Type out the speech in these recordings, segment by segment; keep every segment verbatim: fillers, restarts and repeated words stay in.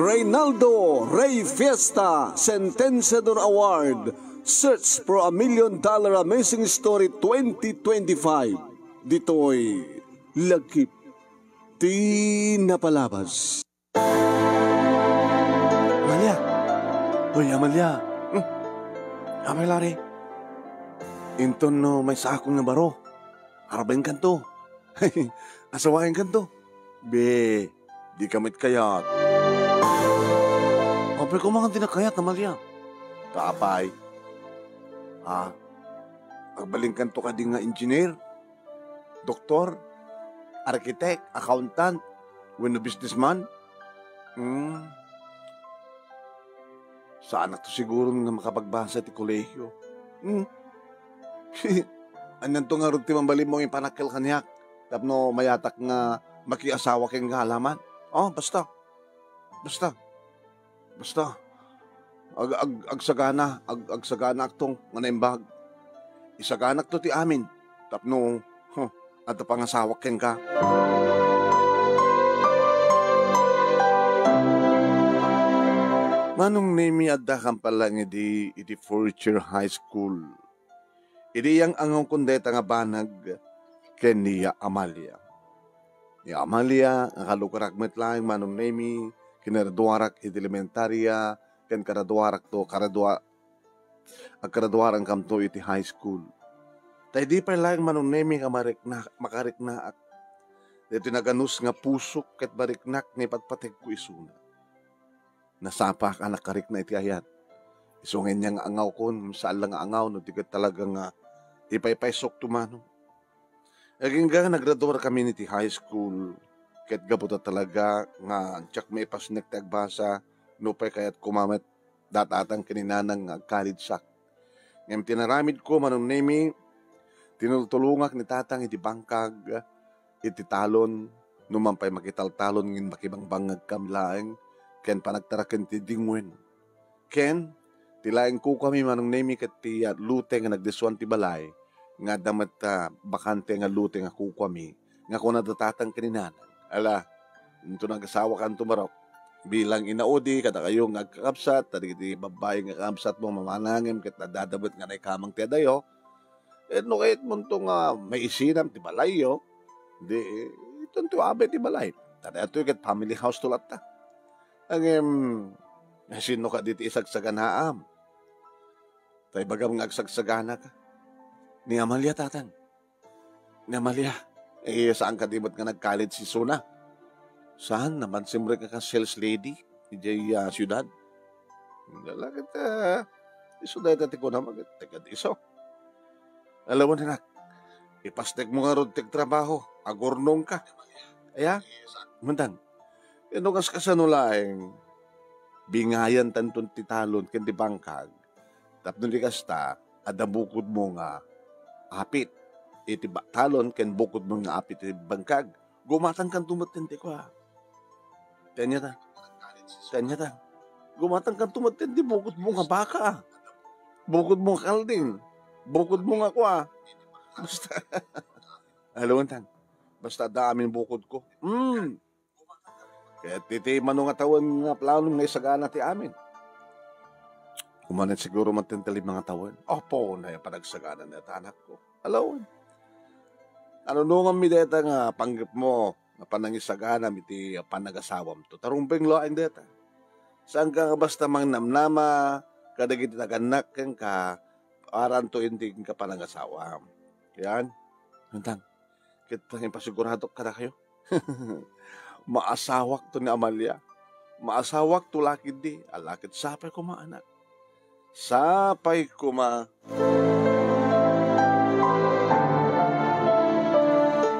Reynaldo Rey Fiesta Sentenciador Award, Search for a Million Dollar Amazing Story twenty twenty-five. Ditoy Lagip ti Napalabas. Amalia! Hoy, Amalia! Hmm? Apay, Larry? Inton no maysa akon nga baro, arabaenkanto. Asawaenkanto. Be, dika met kayat. Apay koma nga dinak kayat, Amalia? Apay. Ah, agbalinkanto kadi nga engineer, doktor, architect, accountant, wenno businessman? Hmm. Saanakto siguro nga makapagbasa ti kolehio. Hmm. Anianto ngarud ti mabalinmo nga ipanakkel kaniak tapno mayatak nga makiasawa kenka, Alaman? Oh, basta. Basta. Basta. Ag-, ag-, agsagana, ag-, agsaganaakto nga naimbag. Isaganakto ti amin tapno, huh, adda pangasawak kenka. Manong Nemi, adda kan pala nga idi iti fourth year high school. Idi yang-angawkon dayta nga banag ken ni Amalia. Ni Amalia, nga kalugarak met laeng, Manong Nemi, kinaraduarak iti elementaria, ken karaduarakto, karadua-, agkaraduarankamto iti high school. Ta idi pay laeng, Manong Nemi, nga marikna-, makariknaak, daytoy naganus nga pusok ket mariknak nga ipatpategko isuna. Nasapaak a nakarikna iti ayat. Isu nga ania nga angawkon, saan la nga angaw no di ket talaga nga ipaypaysokto, Manong. Agingga nga nagraduarkami iti high school, ket gapu ta talaga nga diak maipasnek ti agbasa, nupay kayat koma met da tatang ken ni nanang nga agkaledsak. Ngem ti inaramidko, Manong Nemi, tinultulongak ni tatang iti bangkag, iti talon, numan pay makitaltalon ngem makibangbangngegkami laeng ken panagtaraken ti dingwen. Ken ti laeng kukuami, Manong Nemi, ket ti, ah, lote nga nagdisuan ti balay nga adda met, ah, bakante nga lote nga kukuami nga kuna da tatang ken ni nanang. Ala, inton agasawakanto, marok, bilang inaudi kadakayo nga agkakabsat, dagiti babbai nga kakabsatmo mamana ngem ket adda met nga naikamang ti adayo, eh, no kayatmonto nga maisinam ti balayyo, di, itonto abay ti balay. Ta daytoy ket family house to latta. Ngem, sino kadi ti isagsaganaam? Ta ibagam nga agsagsaganaka. Ni Amalia, tatang. Ni Amalia. Eh, saan kadi met nga nag-college isuna? Saan? Napansimrek nga sales lady idiay, ah, siudad. Ala ket, ah, isu dayta ti kunam, ket, ket isu. Alawen, anak, ipasnekmo ngarud ti trabaho, agurnongka. Aya? Mantan, no kaskasano laeng, bingayan tanton ti talon ken ti bangkag. Tapno di kasta, adda bukodmo nga apit iti ba-, talon ken bukodmo nga apit iti bangkag. Gumatangkanto met ti kua. Ti ania ta? Ti ania ta? Gumatangkanto met ti bukodmo nga baka. Bukodmo nga kalding. Bukodmo nga kua. Basta. Alawen, tan. Basta adda amin bukodko. Mm. Ket iti mano nga tawen nga planom nga isagana ti amin. Kumanen siguro manten ti lima nga tawen. Apo, na panagsagana ni anakko. Alawen. Ano nungan mi dayta nga panggepmo nga panangisaganam iti panagasawam to? Tarumbeng laeng dayta. Saan ka nga basta mangnamnama kadagiti nagannak kenka, aranto indi kenka panangasawam. Yan. Untang, ket impasigurado kadakayo. Maasawak to ni Amalia. Maasawak to la ketdi, ala ket sapay koma, anak. Sapay koma.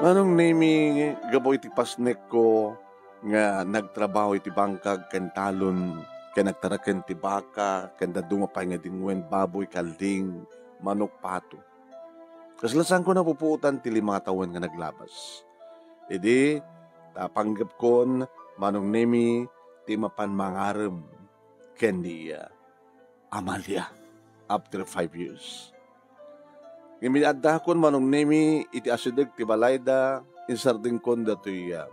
Manong Nemi, gapu iti pasnekko nga nagtrabaho iti bangkag ken talon, ken nagtaraken ti baka, ken dadduma pay nga dingwen, baboy, kalding, manok, pato. Kasla saanko napupuotan ti lima nga tawen nga naglabas. Idi, ta panggepkon, Manong Nemi, ti mapan mangarem ken ni, ah, Amalia after five years. Ngem idi addakon, Manong Nemi, iti asideg ti balayda, insardengkon datoy, ah,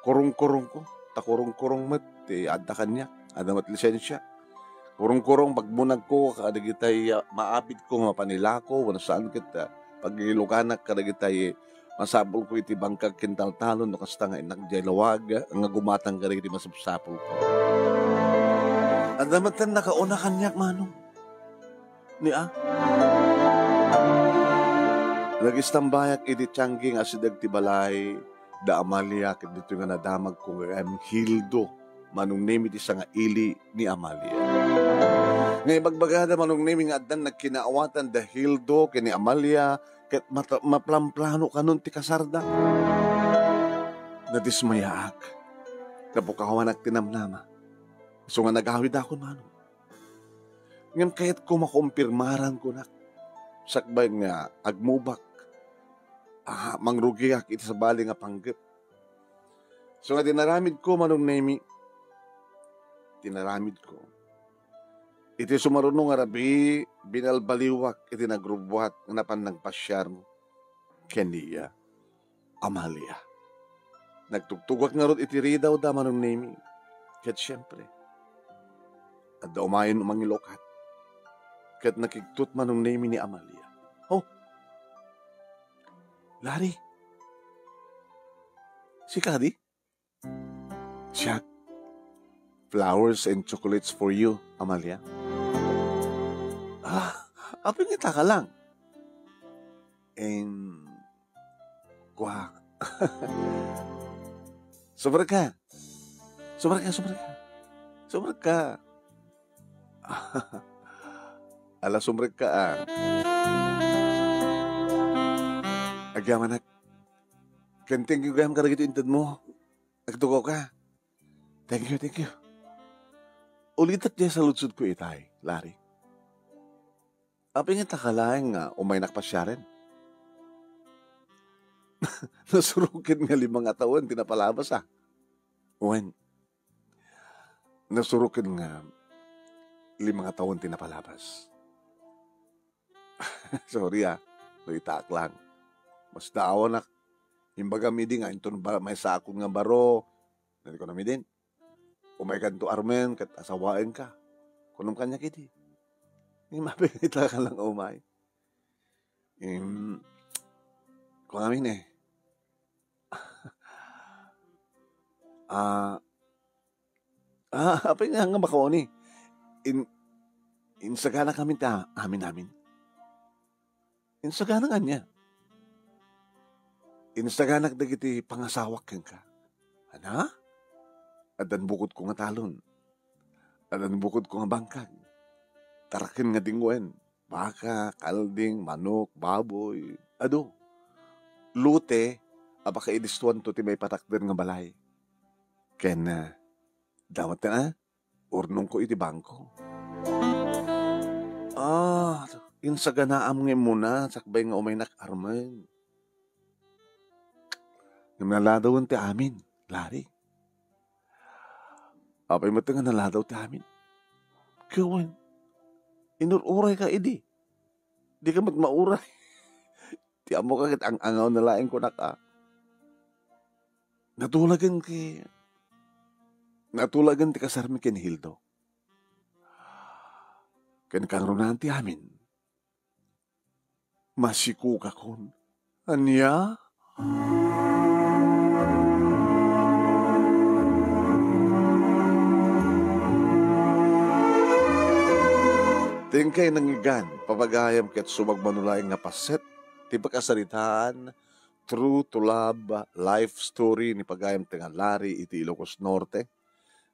kurong-kurongko, ta kurong-kurong met ti adda kaniak, adda met lisensia. Kurong-kurong, pagbunagko kadagitay, ah, maapidko nga mapan ilako, wenno saan ket, ah, pagiluganak kadagitay masapulko iti bangkag ken taltalon no kasta nga innak diay lawag nga gumatang kadagiti masapsapulko. Adda met ti nakauna kaniak, Manong. Ni a? Nagistambayak iti tianggi nga asideg ti balay da Amalia ket ditoy nga nadamagko nga gayam Hildo, Manong Nemi, ti sangaili ni Amalia. Nga ibagbagada, Manong Nemi, nga addan nagkinaawatan da Hildo ken ni Amalia ket mata-, maplamplano kanon ti kasarda. Nadismayaak. Napukawanak ti namnama. Isu nga nagawidakon, Manong. Ngem kayatko makumpirmaran, kunak, sakbay nga agmubak, ah, mangrugiak iti sabali nga panggep. So nga dinaramidko, Manong Nemi, dinaramidko. Iti sumaruno nga rabii, binalbaliwak iti nagrubbuat nga napan nagpasiar ken ni Amalia. Nagtugtugak ngarud iti ridawda, Manong Nemi. Ket siempre, adda umayen mangilukat. Ket nakigtot, Manong Nemi, ni Amalia. "Oh, Larry, sika di?" "Siak. Flowers and chocolates for you, Amalia." "Ah, apay nga ita ka lang?" "Em, kua." "Sumrek ka. Sumrek ka, sumrek ka. Sumrek ka." "Ala, sumrek ka, ah." "Agyamanak. Ken thank you gayam kadagiti intedmo. Agtugaw ka. Thank you, thank you." Ulitek diay saludsodko itay, Larry. Apay nga ita ka laeng nga umaynak pasiaren? Nasuroken nga lima nga tawen ti napalabas, ah. Wen, nasuroken nga lima nga tawen ti napalabas. Sorry, ah, no itaak lang. Masdaawanak. Imbagam idi nga inton ba-, maysakon nga baro, nagkunam idin, "Umaykanto armen ket asawaenka." Kunam kaniak idi. Ngem apay nga ita ka lang umay? Em, kua ngamin, eh. Ah, ah, apay nga, nga makauni? In-, insagana kami ta amin-amin. Insagana nga ania? Insaganak dagiti pangasawak kenka. Ana? Addan bukodko nga talon. Addan bukodko nga bangkag. Taraken nga dingwen. Baka, kalding, manok, baboy. Adu. Lote, a pakaidistuanto ti maipatakder nga balay. Ken, ah, dawat na, urnongko iti bangko. Ah, insaganaam nga immuna, sakbay nga umaynak armen. Ngem naladawen ti amin, Larry. Apay met nga naladaw ti amin? Ket wen, inur-uray ka idi. Di ka met mauray. Ti ammo ka ket ang-angaw na laeng kunak, a. Natulagen ki, natulagen ti kasarmi ken Hildo. Ken kangrunaan ti amin. Masikukakon. Ania? Ti inkay nangngegan, papagayam ket sumagmamano laeng nga paset ti pakasaritaan, True to Love Life Story ni pagayam ti nga Larry iti Ilocos Norte.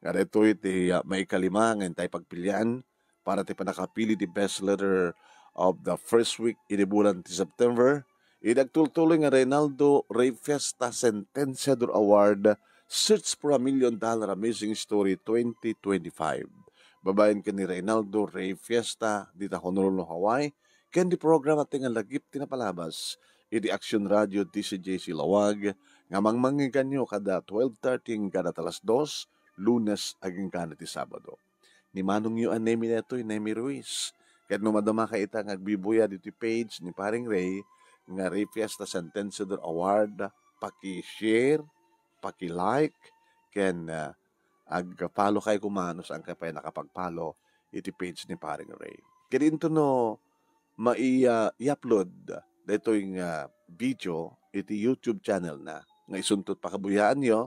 Nga daytoy ti, ah, maikalima nga intay pagpilian para ti pannakapili ti Best Letter of the First Week idi bulan ti September, idi agtultuloy nga Reynaldo Rey Fiesta Sentenciador Award, Search for a Million Dollar Amazing Story twenty twenty-five. Babaen ken ni Reynaldo Rey Fiesta dita Honolulu, Hawaii, ken di programa ti nga Lagip ti Napalabas idi Action Radio D C J C Laoag nga mangmangngeganyo kada twelve thirty kada alas dos, Lunes agingga ti Sabado. Ni manongyo a Nemi daytoy, Nemi Ruiz. Ket no madamaka ita nga agbibuya ditoy page ni Paring Ray nga Ray Fiesta Sentenciador Award, paki-share, paki-like, ken, ah, ag-follow kay kuma no saan kay pay nakapag-follow iti page ni Paring Ray. Ket intono mai-, ah, i-upload daytoy nga video iti YouTube channel na nga isunto ti pakabuyaanyo.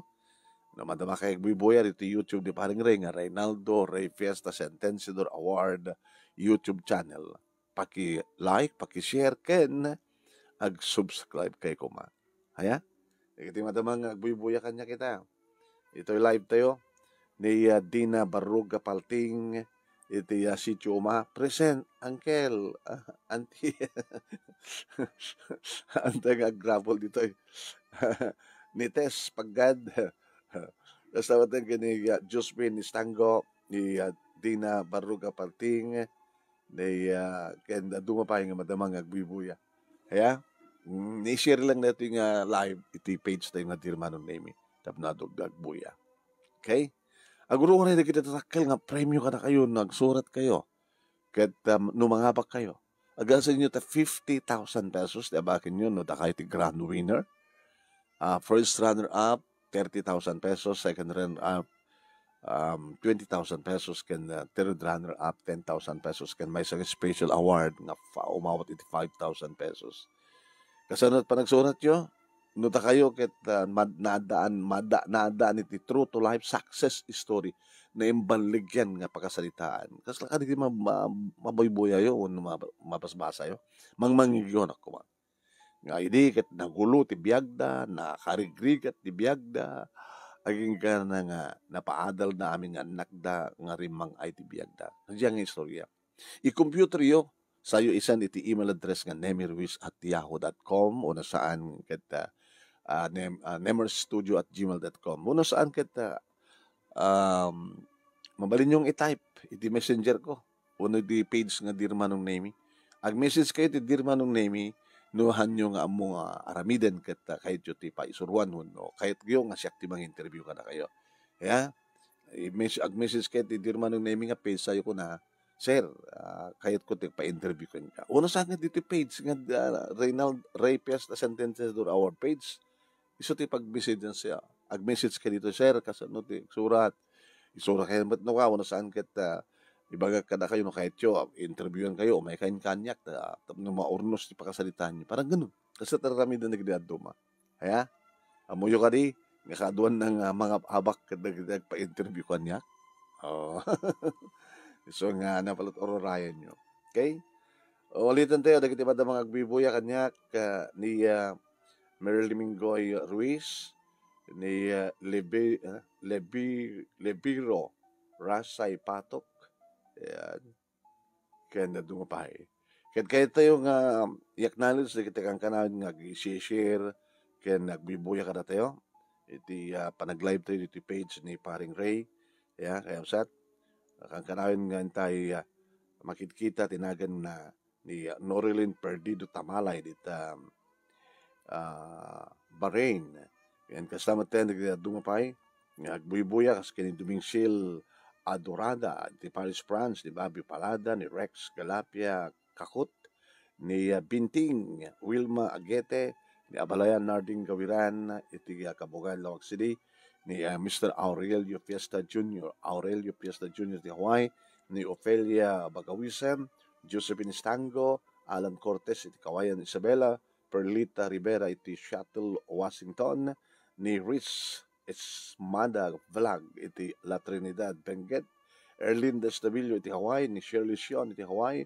No madama kay agbuybuya iti YouTube ni Paring Ray nga Reynaldo Ray Fiesta Sentenciador Award YouTube channel. Paki-like, paki-share, ken ag-subscribe kay kuma. Aya? Iti madama nga agbuybuya kaniak ita. Itoy live tayo ni, ah, Dina Barruga Palting iti, ah, Sitio Uma. Present, uncle, ah, auntie. Anta nga agrapol ditoy. Ni Tess Paggad. Basta maten ken ni, ah, Josephine Estango, ni, ah, Dina Barruga Palting, ni, ah, ken adu pay nga madama nga agbuybuya. Kaya, mm, i-share lang natin nga live iti page tayo nga Dear Manong Nemi tapno adu nga agbuya. Okay? Agururay dagiti tatakkel nga premio kadakayo no agsurat kayo. Ket, um, no mangabak kayo, agasayo ta fifty thousand pesos ti abakenyo no dakayo ti grand winner. Ah, first runner up, thirty thousand pesos, second runner up, um, twenty thousand pesos, ken, uh, third runner up, ten thousand pesos, ken maysa nga special award nga fa-, umawat iti five thousand pesos. Kasano ti panagsuratyo? No dakayo ket, ah, mad-, naadaan, mada-, naadaan iti True to Life Success Story, naimballigyan nga pakasaritaan. Kasla kadi ti ma-, ma-, mabuybuyayo wenno ma-, mabasbasayo, mangmangigyo na koma. Nga idi ket nagulo ti biagda, nakarigrigat ti biagda, agingga na nga napaadalda amin nga annakda nga rimmang-ay ti biagda. Diyan nga istorya. I-computeryo, sayo isan iti email address nga nemirwis at yahoo dot com, wenno saan ket, ah, ah, nem-, ah, nemerstudio at gmail dot com. Wenno saan ket, ah, um, mabalinyo nga i-type iti messenger ko wenno iti page nga Dear Manong Nemi. Ag-message kayo ti Dear Manong Nemi no hanyo nga ammo nga aramiden ket, ah, kayatyo ti paisuruan wenno kayatyo nga siak ti mang-interview kadakayo. Ya? I-mes-, ag-message kayo ti Dear Manong Nemi nga page sayo kuna, "Sir, ah, kayatko ti pa-interview kenka." Wenno saan nga ditoy page nga, ah, Reynald Ray Fiesta Sentenciador Award page. Isu ti pagmessage siya. Ag-message kayo ditoy, "Sir, kasano ti surat?" Isura kayo met no ka, wenno saan ket, ah, ibagak kadakayo no kayatyo, ah, interviewan kayo, umay kayo kaniak, ta, tapno maurnos ti pakasalitaanyo. Parang ganun. Kasi taramiden dagiti dadduma. Aya? Ammoyo kadi, nga kaaduan na nga mangab-abak ket dagiti agpa-interview kaniak? Oh. Isu nga napalot ururayanyo. Okay? Ulitan tayo, dagiti madama nga agbuybuya kaniak, ah, ni, ah, Merly Mingoy Ruiz, ni, ah, Lebi-, ah, Lebi-, Lebiro Rasay Patok. Ayan. Ken adu nga pay. Ket kayat tayo nga i-acknowledge dagiti kankanayon nga ag-share ken agbuybuya kadatayo. Iti, ah, panag-live tayo iti page ni Paring Ray. Ya, kayat sa kankanayon nga intay, ah, makitkita ti nagan na ni, ah, Norilyn Perdido Tamalay dita, ah, Bahrain. Ken kasta met dagiti adu nga pay nga agbuybuya kas ken ni Dumingsil Adorada, ti Paris, France, ni Bobby Palada, ni Rex Galapia Kakut, ni, ah, Binting Wilma Aguete, ni Abalayan Narding Gawiran, iti, ah, Kabugayan, Laoag City, ni, ah, Mister Aurelio Fiesta Junior, Aurelio Fiesta Junior ti Hawaii, ni Ofelia Bagawisem, Josephine Estango, Alan Cortez iti Kawayan, Isabela, Perlita Rivera iti Seattle, Washington, ni Rich Esmada Vlog iti La Trinidad, Benguet, Erlinda Estavillo iti Hawaii, ni Shirley Sion iti Hawaii,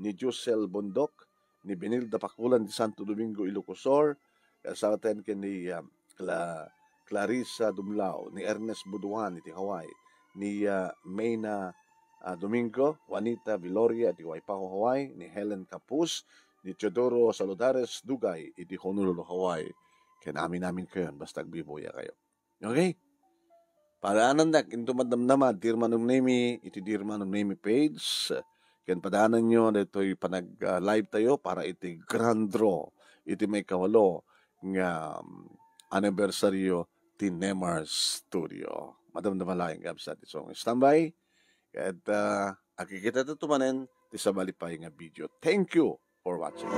ni Josel Bondok, ni Benilda Pakulan ti Santo Domingo, Ilocos Sur, kasaten ken ni, ah, Cla-, Clarissa Dumlao, ni Ernest Buduan iti Hawaii, ni, ah, Mayna, ah, Domingo, Juanita Viloria iti Waipahu, Hawaii, ni Helen Capus, ni Teodoro Saludares Dugay iti Honolulu, Hawaii. Ken amin-amin kayon, basta agbibuya kayo. Okay? Padaanandak, into madamdama, Dear Manong Nemi, iti Dear Manong Nemi page. Ken padaananyo, ditoy panag, ah, live tayo para iti grand draw, iti maikawalo nga, um, anibersaryo ti Nemar Studio. Madamdama laeng, kabsat, isong standby. Ket, ah, akikita tayo manen ti sabali pay nga video. Thank you for watching.